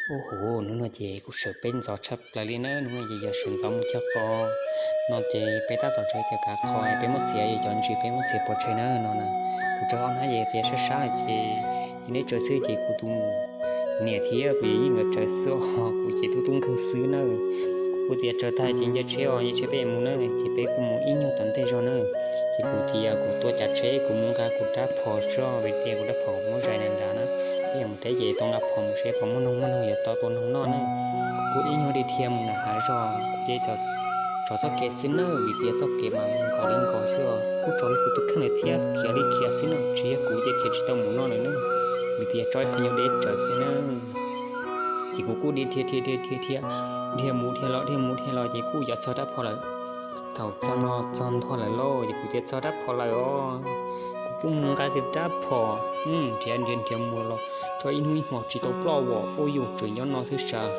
Ub hu, hnub no ces kuv sawv peb ntxov tshaj plaws li na, hnub no ces yog sawv ntxov mus cog qos no ces peb tab tom tso cov kav qhos peb muab txiav, yog cov ntsis peb muab txiav pov tseg na no na. Kuv tso ob hnab ces qias sab sab ces, ces neb tsaws xwb ces kuv tus niam thiab kuv yawm yij nkawd tsaws xwb os, kuv ces tub tub nkeeg xwb na. Kuv tias tsaws tag ces nce tsheb os, nce tsheb peb mus na, ces peb kuj mus ib nyuag tom ntej zog na. Ces kuv tias kuv tua cav tsheb kuv mus nqa kuv rab phom tso, vim tias kuv rab phom kuv muab zais nram nrad na. Peb yuav mus teb ces tua nqa phom mus seb puas muaj noog, muaj noog yuav tau tua noog noj na. Kuv ib nyuag dhia dhia mus nram hav zog ces tsov txoj kev xwb na, vim tias txoj kev mas nkos li nkos xwb os, kuj tsov li kuv tus kheej lawm thiab khiav li khiav xwb na, tsis yog kuv ces khiav tsis tau mus no lawm na, vim tias tsov ib qho nyuag deb tsawv thiab na. Ces kuv kuj dhia dhia dhia dhia dhia dhia, dhia mus dhia los dhia mus dhia los ces kuj yuav txog rab phom lawm. Thaum txog no txog ntua lawm lauj, ces kuv tias txog rab phom lawm os. Kuv kuj mus nqa kiag rab phom, nrhiav nrhiav nrhiav mus los tso ib hnub ib hmo tsis tau ploj, ua ub yus tseem nyob no xwb sav.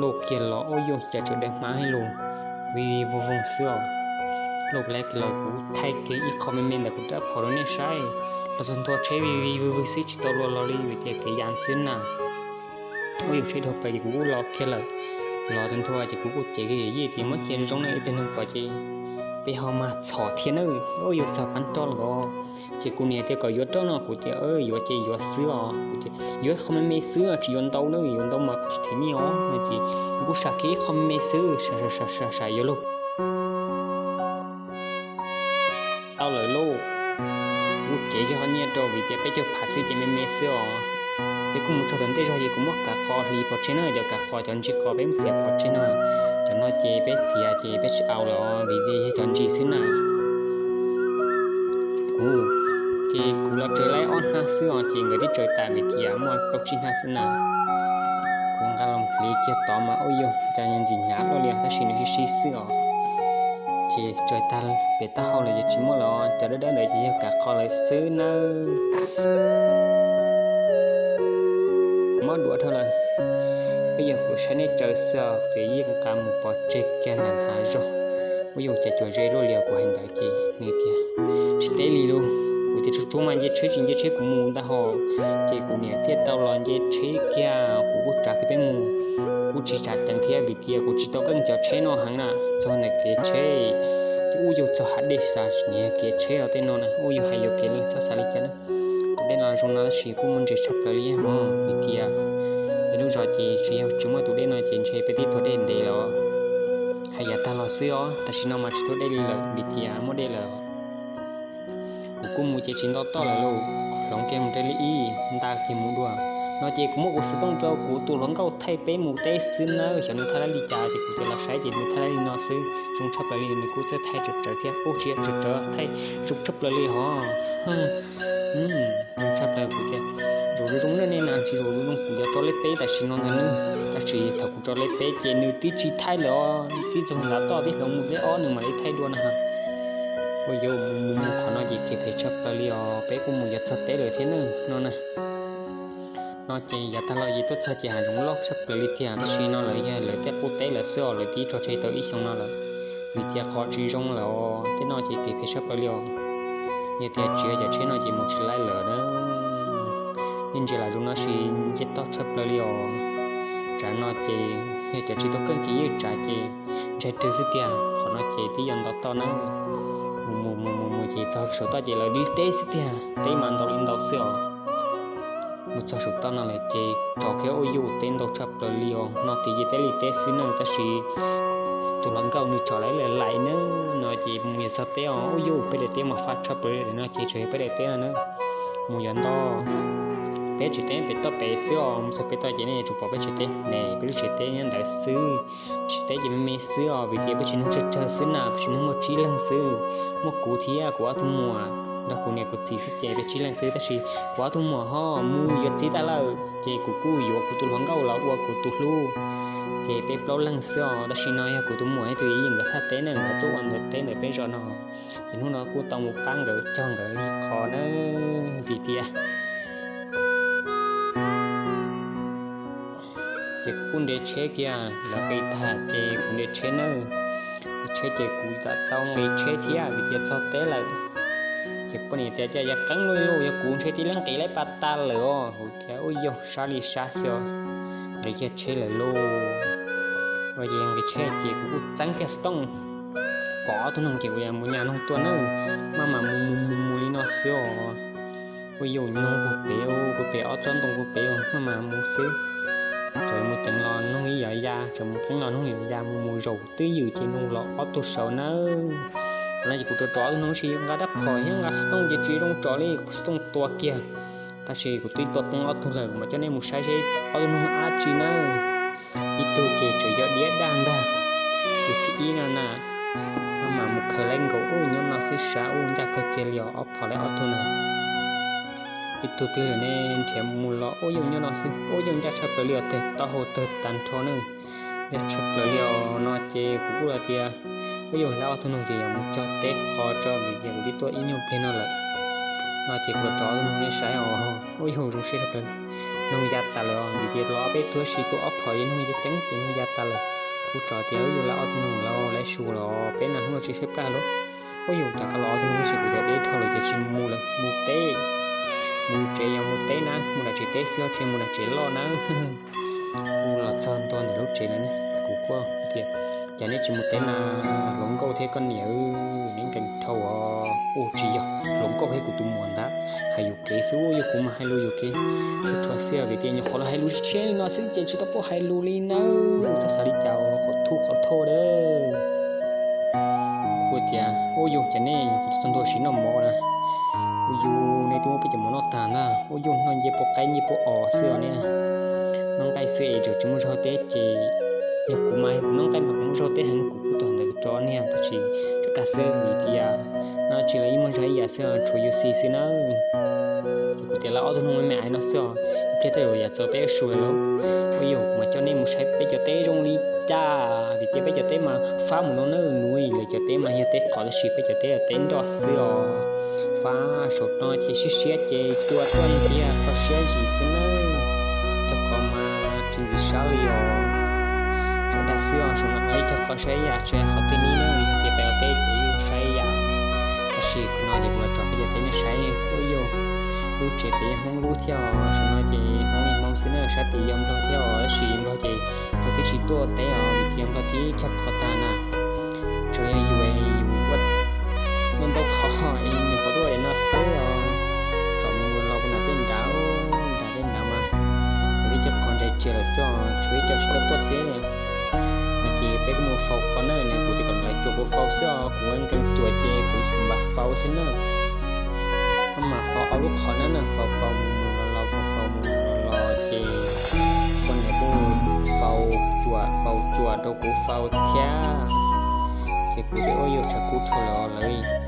Lauj kiag los ub yus cas tseem daim hmab hais lus vij vij voog voog xwb os. Lauj kiag los kuv thaij kiag ib qho me me ntawm kuv rab phom rau nej saib. Los txog ntua tsheb vij vij vwg vwg xwb tsis tau luag los li vim tias kev yam xwb na. Ub yus tsheb dhau plaws ces kuv kuj los kiag lawm. Los txog ntua ces kuv kuj cem kiag yawm yij tias muab cia zoo zoo na, ib pliag neeg pom ces peb ho mag txhom thiab na. Ub yus txog pab roj lawm os. Ces kuv niam tias kom yuav roj no, kuv tias yuav ces yuav xwb os, kuv tias yuav qho me me xwb tsis yuav ntau na, yuav ntau mas kuv tsis them nyiaj os no ces kuv kuj sam kiag ib qho me me xwb, sam sam sam yuav luag tau lawm lauj. Kuv cev kiag qhov nyiaj rau vim tias peb caug phav xwb ces me me xwb os. Peb kuj mus txog tom ntej zog ces kuv muab kav qos hliv pov tseg na, cov kav qos cov ntsis qos peb muab txiav pov tseg na. Cov no ces peb txiav ces peb tsis au lawm os, vim tias yog cov ntsis xwb na. Kuv, ces kuv los tsaws laib ob hnab xwb os, ces nkawd twb tsaws tas vim tias muaj plaub tsib hnab xwb na. Kuv nqa los hliv kiag tod mas ub yus cas ntxim hnyav luaj li tab sis nws sib sib xwb os. Ces tsaws tag pem taub hau lawm ces tsis muaj lawm, cov dawb dawb ntawd ces yog kav qhov lawm xwb nawb. Mob duav dhau lawm, peb yog kuv saib nej tsaws xwb os, ces yeej nqa mus pov tseg kiag nram hav zoov. Ub yus cas cuag ze luaj li os, kuv hais ntawd ces nws tias tsis teb li lauj. Kuv tias tsuag tsuag mas nce tsheb tsis nce tsheb kuv mus ntag hos. Ces kuv niam thiaj tau los nce tsheb kiag, kuv kuj tsav kiag peb mus. Kuv tsis tsav ceev thiab vim tias kuv tsis tau keej cov tsheb no heev na, txog ntawm kev tsheb ces ub yus txog hav dej xav niag kev tsheb os tej no na, ub yus hais yuav kev leej txhob xav li cas na. Tus dej no zoo no tab sis kuj muaj ntses tshaj plaws li mog, vim tias peb lub zos ces tsis yog tsis muaj tus dej no ces ntshe peb twb tuag dej ntev lawm. Hais yav tag los xwb os, tam sim no mas tsis tuaj dej li lawm vim tias muaj dej lawm. Kuv kuj mus ces tsis nto toj lawm lauj, hloov kiag mus rau li ib nta kiag mus dua. No ces kuv muab kuv xov tooj rau kuv tus hluas nkauj thaij peb mus teb xwb nawb, xyov nws thaij li cas ces kuv tias los saib ces nws thaij li no xwb, zoo tshaj plaws li, nws kuj txawj thaij tsawv tsawv thiab, kuj tsis yog tsawv tsawv, thaij zoo tshaj plaws li hos. Zoo tshaj plaws kuv tias, zaum zoo zoo na nej na, tsis zaum zoo zoo kuv yuav tso lej peb tam sim no ntag nawb. Tab sis thaum kuv tso lej peb ces nws twb tsis thaij lawm os, twb txog ntav toj twb hloov mus lej ob nws mam li thaij dua na. Ua yuav mus mus qhov no ces kev phem tshaj plaws li os, peb kuj mus yuav txog teb lawm thiab nawb no na. No ces yav tag los ces tuaj txog ces hav zoov loj tshaj plaws li tiag, tab sis no lawv yog lawv tej qub teb lawm xwb os, lawv twb tso tseg tau ib xyoo no lawm. Vim tias qhov tsis zoo lawm os, tej no ces kev phem tshaj plaws li os. Yog tias tsis yog cov tsheb no ces mus tsis laib lawm na. Yeej ntsia lam zoo no sis nce toj tshaj plaws li os. Tsav no ces yog cov tsis tau keej ces yeej tsav ces ntshai rwg xwb tiag, qhov no ces twb yuav nto toj na. Mus mus mus mus mus ces txog saum toj ces lawv li teb xwb tiag, teb mas ntau li ntau xwb os. Mus txog saum toj no lawm ces tso kiag ua yuj teb ntau tshaj plaws li os, no ces yeej teb li teb xwb na, tab sis tus hluas nkauj nws tso lawv lawm laim na. No ces mus yog txog teb os, ua yuj peb daim teb mas fab tshaj plaws li no ces tseem yog peb daim teb no na. Mus yuav nto, peb tsev teb pem toj pem xwb os, mus txog pem toj ces nej yuav tsum pom peb tsev teb ne, peb lub tsev teb nyob ntawd xwb. Tsev teb ces me me xwb os, vim tias peb tsev neeg tsawg tsawg xwb na, peb tsev neeg muaj tsib leeg xwb. Muaj kuv thiab kuv ob tug muam nrog kuv niam kuv txiv xwb ces peb tsib leeg xwb, tab sis kuv ob tug muam ho mus yuav txiv tag lawm ces kuv kuj yuav kuv tus hluas nkauj los ua kuv tus hlub. Ces peb plaub leeg xwb os, tab sis no yog kuv tus muam ib tug yij nkawd thaj teb na, nkawd tuaj ua ntawm teb ntawm peb zos no. Ces hnub no kuj tau mus pab nkawd cog nkawd li qhov na, vim tias ces kuv kuj nres tsheb kiag, lawv qis tag ces kuv nres tsheb na. Nres tsheb ces kuv tam tau nqis tsheb thiab vim tias txog teb lawm. Ces poj niam tias cas yav qeeb luaj li lauj, yog kuv ntshe tib leeg nqis laib pas tag lawm os. Kuv tias ua yog sab li sab xwb os. nqis kiag tsheb lawm lauj. Ces nqis tsheb ces kuv kuj txeeb kiag xov tooj, pom ob tug noog ces kuv mus nyas noog tua nawb, maj mam mus mus mus mus li no xwb os. Ua yus noog puag pem, puag pem ob tsob ntoo puag pem, maj mam mus xwb. Txawm mus ceev los noog ib yam ya, txawm mus qeeb los noog ib yam ya, mus mus zaum twb ywm ces noog los ob tug saud nawb. Thaum no ces kuv rov rov ob tug noog sis nqa rab phom thiab nqa xov tooj ces tsis zoo tso li, kuv xov tooj tua kiag. Tab sis kuv twb tua poob ob tug lawm, kuv mam coj nej mus saib seb ob tug noog dab tsi nawb. Ib tug ces tseem yog diab daj ntag, tus thib ib no na, maj mam mus khaws laib nkaus ub nyob no xwb sav ub ncaj kawg kiag li os, ob phom laib ob tug na. Ib tug twg lawm ne, nrhiav mus los ub yug nyob no xwb, ub yug ncaj tshaj plaws li os, tawg taub hau tawg tag nrho na. Ncaj tshaj plaws li os no ces kuv kuj hais tias, ub yug laib ob tug noog ces yog mus cog teb qos tso vim tias kuv twb tuaj ib nyuag pliag no lawm. No ces kuv los tso ob tug noog nej saib os, ub yug zoo siab tshaj plaws, noog ya tas lawm os, vim tias los ob peb tug tab sis tua ob phom ces noog ya ceeb ces noog ya tas lawm. Kuv tso tias ub yug laib ob tug noog los laib su los peb na hnub no tsis siab plaj lauj. Ub yug rov qab los ob tug noog tab sis kuv tias deb dhau lawm ces tsis mus lawm, mus teb. Mus tsev yog mus teb na, mus nram tsev teb xwb tsis mus nram tsev loj na. Kuv los txog ntua ntawm lub tsev lawm, kuv kuj tias, cas neb tsis mus teb na, hluas nkauj thiab koj niam, neb nkees dhau os. Ub tsis yog hluas nkauj thiab kuv tus muam ntag, hais yus kev xwb, yog kuv mas hais lus yus kev, tsuas tsuas xwb vim tias nyuam qhuav los hais lus tshiab li no xwb ces tsis tau paub hais lus li nawb, txhob xav li cas, qhov thuj qhov thoj dab. Kuv tias ub yug cas nej kuv txog ntua sim noj mov na, ub yug nej twb muab peb cov mov noj tag ntag, ub yug noj nce pua qaib nce pua os xwb os niag. Noj nqaij xwb es tseem tsis muaj zog teb ces, yog kuv mas kuv noj nqaij mas kuv muaj zog teb heev, kuv kuj tom ntawd tso niag tab sis rov qab xwb vim tias no tsis los yeej muaj zog ib yam xwb, tshuav yus xis xwb na. Ces kuv tias laib ob tug noog me me no xwb os, ib pliag tej zaum yam txaus peb ua su lawm lauj. Ub yug kuv mas coj nej mus saib peb cov teb zoo li cas vim tias peb cov teb mas fab mus no na, nws lawv cov teb mas yog teb qos tab sis peb cov teb yog teb nroj xwb os. Fab saum no ces siab siab ces cua tuaj ntxiag kho siab ntsis xwb nawb. Cog qos mas tsis ntxim sab li os. Sawv daws xwb os, saum no ib cog qos saib yam tsis hais qhov twg li na, yog tias peb ua teb ces yeej saib yam. Tab sis kuv no ces kuv los tso peb cov teb nej saib, ub yug, lub tsev pem yog Hmoob lub thiab os, saum no ces Hmoob li Hmoob xwb na, sab tid yog Nplog thiab os, tab sis Nplog ces Nplog twb tsis tuaj teb os vim tias Nplog twb cog qos tag na. Tsuas yog yus, yus ua ntau qhov es nyuam qhuav tuaj no xwb os. Tsom mus los kuv nram tej nrad, nram tej nrad mas kuv twb cog qos ntsais tsias lawm xwb os, tshuav ib co tsis tau tuaj xwb. No ces peb kuj mus faus qos na, nws kuv tias kom lawv cuam kuv faus xwb os, kuv nkees cuam ces kuv mam faus xwb na. Maj mam faus ob lub qhov na na, faus faus mus mus los los, faus faus mus mus los los ces poj niam kuj faus cuam faus cuam rau kuv faus thiab. Ces kuv tias ub yug tshav kub dhau lawm os lawv,